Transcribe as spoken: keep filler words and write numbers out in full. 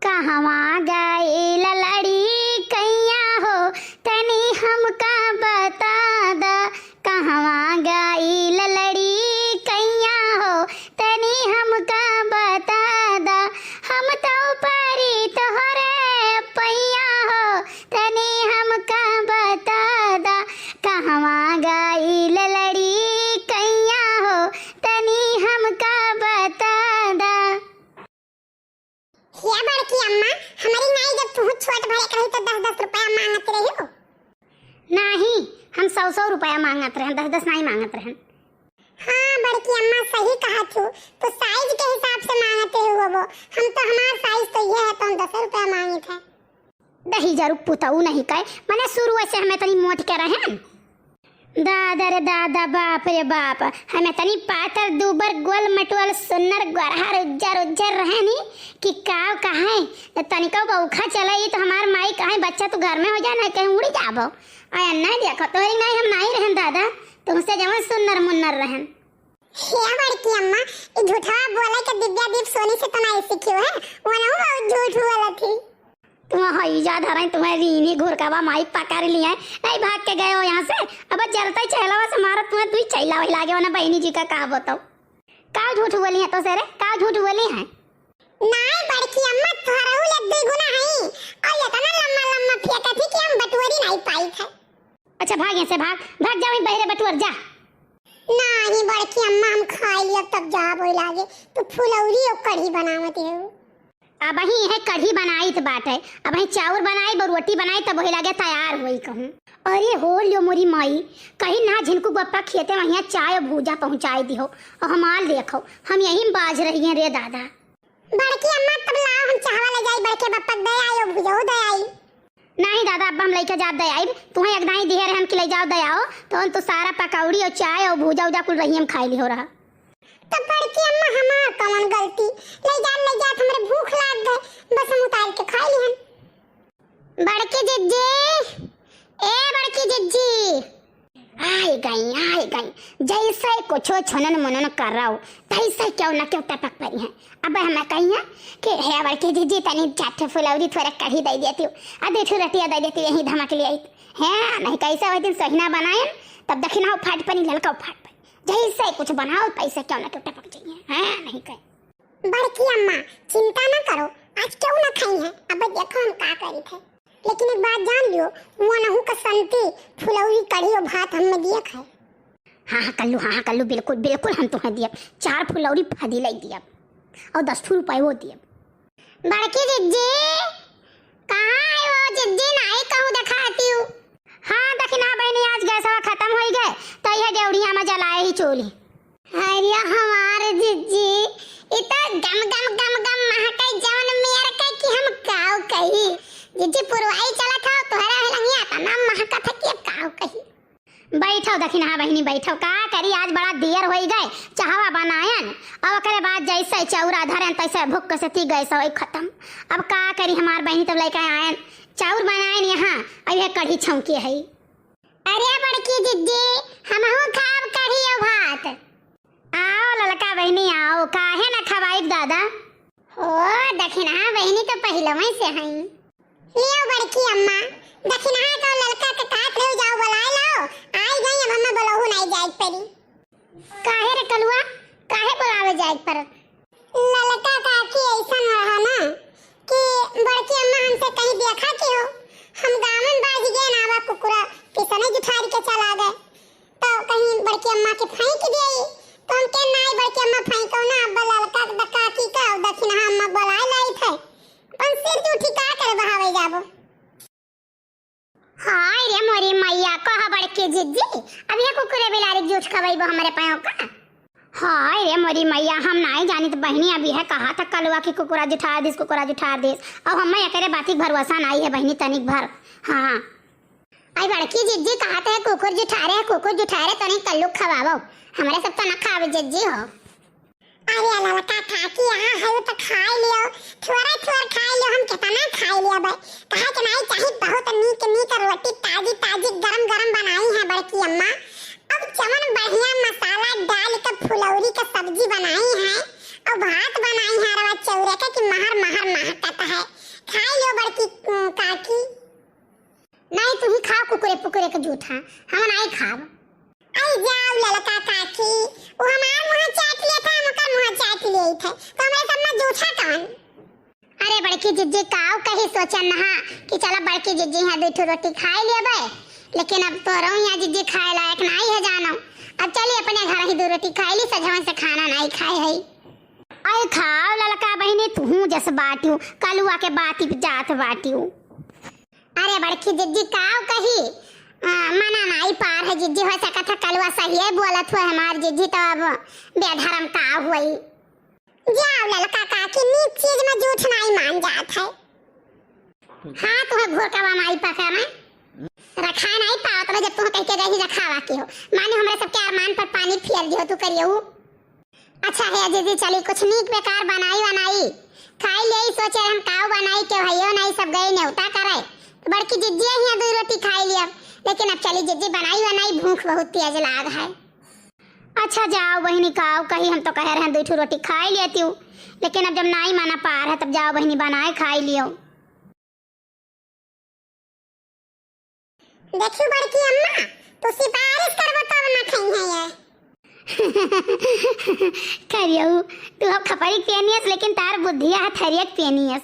कहवा गइल लड़िकइया हो, तनी हमका बता दा। कहवा गइल लड़िकइया हो, तनी हमका बता दा। हम तउ परी तोहरे पैया हो, तनी हमका बता दा। कहवा गइल लड़िकइया हो, तनी हमका बता दा। हे बड़की अम्मा, हमरी नाई जब तुहू छोट भरे रही तो दस दस रुपया मांगत रही हो। नाही, हम सौ सौ रुपया मांगत रहन, दस दस नाही मांगत रहन। हाँ बड़की अम्मा, सही कहत हू, तो साइज के हिसाब से मांगत रही हो वो। हम तो, हमार साइज तो ये है तो हम दस रुपया मांगित है। दही जरूर पुतऊ नहीं कहे, मने शुरू से हमें तनी मोट के रहन। दादा रे दादा, बाप रे बाप, हमें तनी पातर दुबर गोल मटोल सुन्नर गोरहर उज्जर उज्जर रहनी कि काव कहे, तनिको बौखा चले ई तो हमार माई कहे, "बच्चा तू घर में हो जा, नहीं कहीं उड़ी जाबो।" आया नहीं देखो, तोहरी नहीं हम नहीं रहन दादा, तुमसे जवन सुन्नर मुन्नर रहन। हे बड़की अम्मा, ई झूठवा बोले के दिव्या दीप सोनी से तो नहीं सीखी है, वो ना वो झूठ बोलत ही। तुम हईजा धरई, तुम्हें रीनी घुरकावा माई पकड़ लिया है। नहीं भाग के गए हो यहाँ से। अब जलता ही चहलावा से मारो तुम्हें, तू ही चैला वही लागे हो ना बहनी जी का, का बताओ। का झूठ बोली है तो से रे, का झूठ बोली है? नाई बड़की अम्मा, थोरहू ले दुई गुना हई। और इतना लम्मा लम्मा फेंकत ही कि हम बटोरी नहीं पाई थे। अच्छा भाग यहाँ से, भाग, भाग जा, वहीं बहरे बटोर जा। नाई बड़की अम्मा, हम खाई लिया तब जा बोई लागे। तू फुलौरी और कढ़ी बनावत हो। अबहीं है कढ़ी बनाइत बाटे, अबहीं चाउर बनाइब, रोटी बनाइब, तब वही लगे तैयार होई कहूँ। अरे हो लियो मोरी माई, कहीं ना झिनकू बप्पा खेते वहिया चाय और भूजा पहुँचाए दिहो, और हमार देखो, हम यहीं बाज रही हैं रे दादा। बड़की अम्मा, तब लाओ हम चाहवा ले जाई, बड़के बप्पा दे आई और भूजा दे आई। नाही दादा, अब हम लइके जाब दे आइब, तुहें एक दाई दिहे रहन कि ले जाओ दे आओ, तो तू सारा पकौड़ी और चाय और भूजा उजा कुल रही हम खाई ली हो रहा। तब बड़की अम्मा, हमार कौन गलती? ले जात, ले जात हमरे भूख लाग गए, बस हम उतार के खा लिहन। बड़की जिज्जी, ए बड़की जिज्जी। आई गई, आई गई, जैसे कुछो छुनन मुनन करौ, तैसे क्यों न क्यों टपक पड़ी हैं। अब हम कही हैं कि हे बड़की जिज्जी, तनी चार ठे फुलौरी थोड़ा कढ़ी दे देती हूँ, आ दो ठे रोटिया दे देती, यही धमक ले आई। हैं, नहीं कैसे वही दिन सोहिना बनाए, तब दखिना उफाट पनी, ललका उफाट पनी। जैसे कुछ बनाओ, पैसे क्यों ना क्यों टपक जाइए, हैं, नहीं कहे। बड़की अम्मा, चिंता ना करो, आज क्यों ना खाई है, अब देखो हम का करी थे। लेकिन एक बात जान लियो, वो नहु का संती फुलौरी कढ़ी और भात हम में दिए खाए। हाँ, हाँ, कल्लू, हाँ, हाँ, कल्लू, बिल्कुल, बिल्कुल हम तुम्हें दिए, चार फुलौरी भाजी लाई दिए और दस ठू रुपये वो दिए। बड़की जिज्जी, कहाँ है वो जिज्जी? नाई कहूँ दिखाती हूँ। हाँ, दखिना बहनी, आज गैसवा खत्म होई गए, तो यह डेवढ़िया में जलाए ही चूल्ही। अरे हमार जिज्जी, इ तो गम गम गम गम महके जवन मेर के कि हम काव कही। जिज्जी पुरवाई चलत हो, तोहरा है लंगिया तना महकत है कि अब काव कही। बैठो दखिनहा बहिनी, बैठो। का करी, आज बड़ा देर होई गए, चाहवा बनायन, और ओकरे बाद जैसे चौरा धरन तैसे भुक्क से ती गैस होई खत्म। अब का करी हमार बहिनी, तब लइके आयन, चाउर बनायन यहाँ, अब यह कढ़ी छौंकी है। अरे बड़की जिज्जी, हमहू खाब कढ़ी और भात। आओ ललका बहिनी आओ, काहे न खवाइब दादा? हो दखिनहा बहिनी तो पहिलवे से हई। लियो बड़की अम्मा, दखिनहा का ललका के काट ले जाओ, बुलाए लाओ। आई गई, अब हमें बोलहु नहीं जाए पड़ी। काहे रे कलुआ, काहे बोलावे जाए पर? ललका काकी ऐसन रहा ना कि बड़की अम्मा हमसे कहीं देखा कि हो, हम गाँव में बाज गए ना, आवा कुकुरा किसने जुठारी के चला गए, तो कहीं बड़की अम्मा के फेंक दिए, तो हम के नाई बड़की अम्मा फेंको ना, अब ललका काकी का दखिनहा अम्मा बोलाए लाई थे, अपन सिर जूठी का करे बहावे जाबो। हाय रे मोरी मैया, कह बड़की जिज्जी, अब ये कुकुरे बिलारी के जूठ खवैबो हमरे पाँव का? हाय रे मोरी मैया, हम नाई जानित बहिनी, अब यह कहा था कलुआ की कुकुरा जुठार दिस, कुकुरा जुठार दिस। अब हमें एकरे बाती के भरोसा नाई है बहिनी, तनिक भर। हाँ। आई बड़की जिज्जी कहा थे कुकुर जुठारे है, कुकुर जुठारे, तनिक कल्लू खवावो। हमरे सब तो न खावे जिज्जी हो। अरे ललका काकी, यहाँ है तो खाई लियो, थोड़ा थोड़ा खाई लियो, हम कितना खाई लियो बे। कहा के नाई चाही, बहुत नीक नीक रोटी, ताजी ताजी गरम गरम बनाई है बड़की अम्मा। अब चमन बढ़िया मसाला डाल के फुलौरी के सब्जी बनाई है और भात बनाई है अरवा चौरे के कि महर महर महकत है। कि, अ, काकी? नाहीं, तुहीं खाव कुकुरे पुकुरे के जूठा, हम नाहीं खाब। अरे जाव ललका काकी, उ हमार मुँह चाट लिया था, हम ओकर मुँह चाट लिया था, तो हमरे सब में जूठा कौन? अरे बड़की जिज्जी, काव कही सोचन नहा कि चला बड़की जिज्जी हियाँ दुइ ठो रोटी खाइ लेबे, लेकिन अब तोहरउ हियाँ जिज्जी खाए लायक नाहीं है जानो। अब चली अपने घर ही दुइ रोटी खाइ ली, सझवन से खाना नाहीं खाए है। अरे खाव ललका बहिनी, तुहूँ जस बाटिउ, कलुआ के बाती पे जात बाटिउ। अरे बड़की जिज्जी, काव कही, आ, मना नाहीं पार है जिज्जी, हो सकत है कलुआ सहिए बोलत हुए हमार जिज्जी, तो अब बेधरम काव हुई। जाव ललका काकी, नीक चीज में जूठ नाहीं मान जात है। हाँ, तुहैं घोर कवा माई पका में रखाए नाहीं पावत रहे, जब तुहैं कहि के गई रखावा के हो। माने हमरे सबके अरमान पर पानी फेर दिहो तू करियऊ। अच्छा हे जिज्जी, चली कुछ नीक बेकार बनाई वनाई खाइ लेई, सोचे हम काव बनाई, केहू हइयो नाहीं, सब गए नेवता करे, तो बड़की जिज्जी हियाँ दुइ रोटी खाइ लिया, लेकिन अब चली जिज्जी बनाई वनाई, भूख बहुत तेज लाग है। अच्छा जाव बहिनी, काव कही, हम तो कहे रहेन दुइ ठो रोटी खाइ लेतिउ, लेकिन अब जब नाहीं मना पार है तब जाव बहिनी बनाए खाइ लियो। देखियो बड़की अम्मा, तू सिफारिश करबो तब ना खइहैं ये। करियऊ, तू अब खपरी पेनियस, लेकिन तार बुद्धिया है थरियक पेनियस।